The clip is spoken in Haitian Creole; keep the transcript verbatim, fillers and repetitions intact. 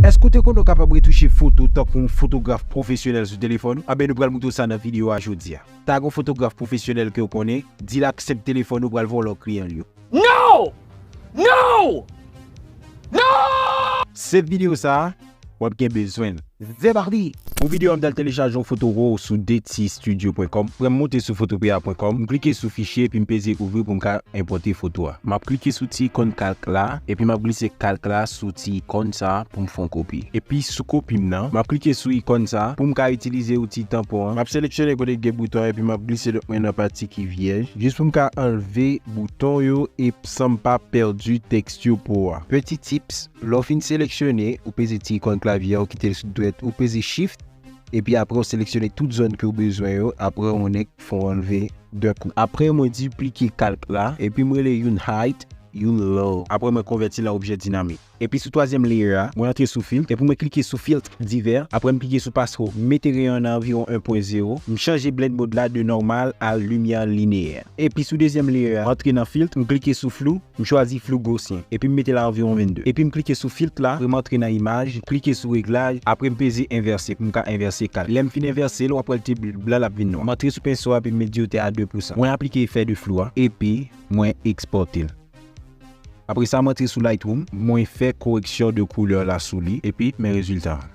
Èske w te konnen w kapab retouche foto tankou yon fotograf pwofesyonèl sou telefòn ou? Anben, nou pral montre w sa nan videyo a jodi a. Tag yon fotograf pwofesyonèl ke w konnen, di l aksepte telefòn ou pral vòlò kliyan l yo. No! No! No! Se videyo sa a, w ap gen bezwen l. Zebari! Pou videyo a, m t al telechaje yon foto raw sou deti studio pwen kòm. Apre m monte sou fotopi a pwen kòm, m klike sou fichye epi m peze ouvri pou m ka enpòte foto a. M ap klike sou ti ikòn kalk la, epi m ap glise kalk la sou ti ikòn sa a pou m fè yon kopi. Epi sou kopi m nan, m ap klike sou ikòn sa a pou m ka itilize outi tanpon an. M ap seleksyone kote ki gen bouton an epi m ap glise dwèt mwen nan pati ki vyèj, jis pou m ka anlve bouton yo e san m pa pèdi teksti pou a. Petit tips, lè w fin seleksyone, ou peze ti ikòn klavye a, ou kite l sou dwèt, ou peze Shift, epi apre w seleksyone tout zòn ke w bezwen yo, apre w nèk fè w anlve de kou. Apre mwen diplike kalk la, epi m rele youn height, youn low. Apre mwen konvèti l an objè dinamik. Epi sou twazyèm layer a, mwen antre sou filtre, epi mwen klike sou filtre divers, apre m klike sou pasro, m mete reyon an nan anviwon en pwen zewo, m chanje blend mode la de normal a limyè lineyè. Epi sou dezyèm layer a, m antre nan filtre, m klike sou flou, m chwazi flou gosyen, epi m mete l a anviwon vennde. Epi m klike sou filtre la, apre m antre nan imaj, m klike sou reglaj, apre m peze envèse pou m ka envèse kalk. Lè m fin envèse l, w ap wè l ti blan, l ap vin nwa. M antre sou penso a, epi m met diyotè a de pou san. Mwen aplike efè de flou a, epi mwen ekspòte l. Apre sa, m antre sou Lightroom, mwen fè koreksyon de koulè la sou li, epi men rezilta a.